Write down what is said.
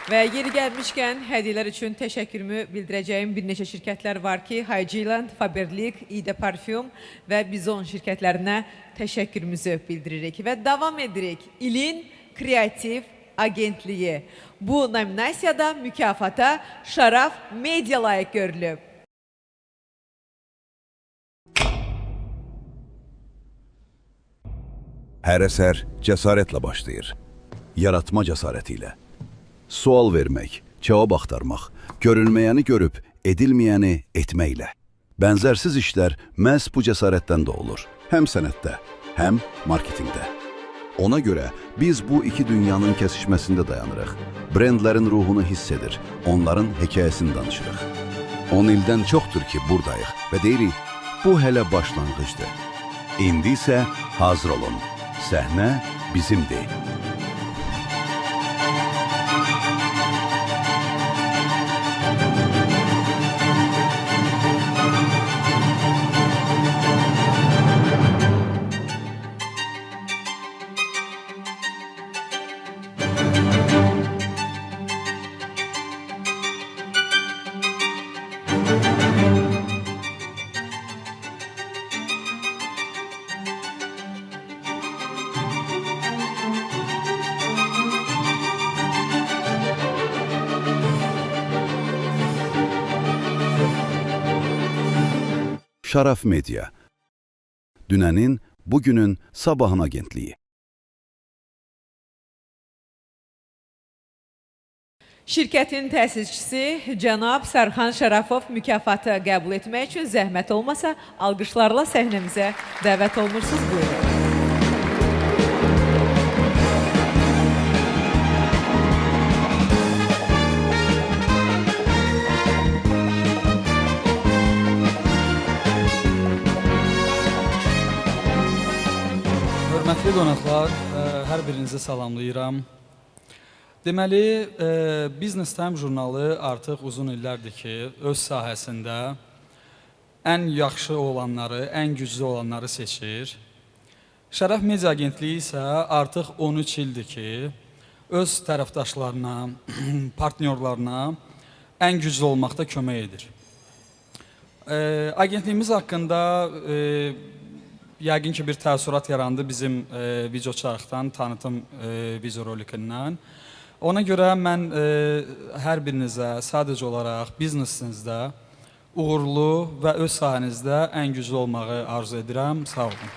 Və yeri gəlmişkən hədiyyələr üçün təşəkkürümü bildirəcəyim bir neçə şirkətlər var ki, Hayciland, Faberlic, İdə Parfüm və Bizon şirkətlərinə təşəkkürümüzü bildiririk. Və davam edirik. İlin Kreativ Agentliyi. Bu nominasiyada mükafata Şaraf Media layiq görülüb. Hər əsər cəsarətlə başlayır. Yaratma cəsarəti ilə. Sual vermək, cavab axtarmaq, görünməyəni görüb, edilməyəni etməklə. Bənzərsiz işlər məhz bu cəsarətdən doğulur. Həm sənətdə, həm marketinqdə. Ona görə biz bu iki dünyanın kəsişməsində dayanırıq. Brendlərin ruhunu hiss edir, onların hekayəsini danışırıq. 10 ildən çoxdur ki, buradayıq və deyirik, bu hələ başlanğıcdır. İndi isə hazır olun. Səhnə bizimdir. Şaraf Media. Dünənin, bugünün, sabahın agentliyi. Şirkətin təsisçisi cənab Sərxan Şərafov mükafatı qəbul etmək üçün zəhmət olmasa alqışlarla səhnəmizə dəvət olunursunuz. Buyurun. Hörmətli qonaqlar, hər birinizi salamlayıram. Deməli, Business Time jurnalı artıq uzun illərdir ki, öz sahəsində ən yaxşı olanları, ən güclü olanları seçir. Şərəf Media Agentliyi isə artıq 13 ildir ki, öz tərəfdaşlarına, partnyorlarına ən güclü olmaqda kömək edir. Agentliyimiz haqqında yəqin ki, bir təəssürat yarandı bizim video çarxdan, tanıtım video rolikindən. Ona görə mən hər birinizə sadəcə olaraq biznesinizdə uğurlu və öz sahənizdə ən güclü olmağı arzu edirəm. Sağ olun.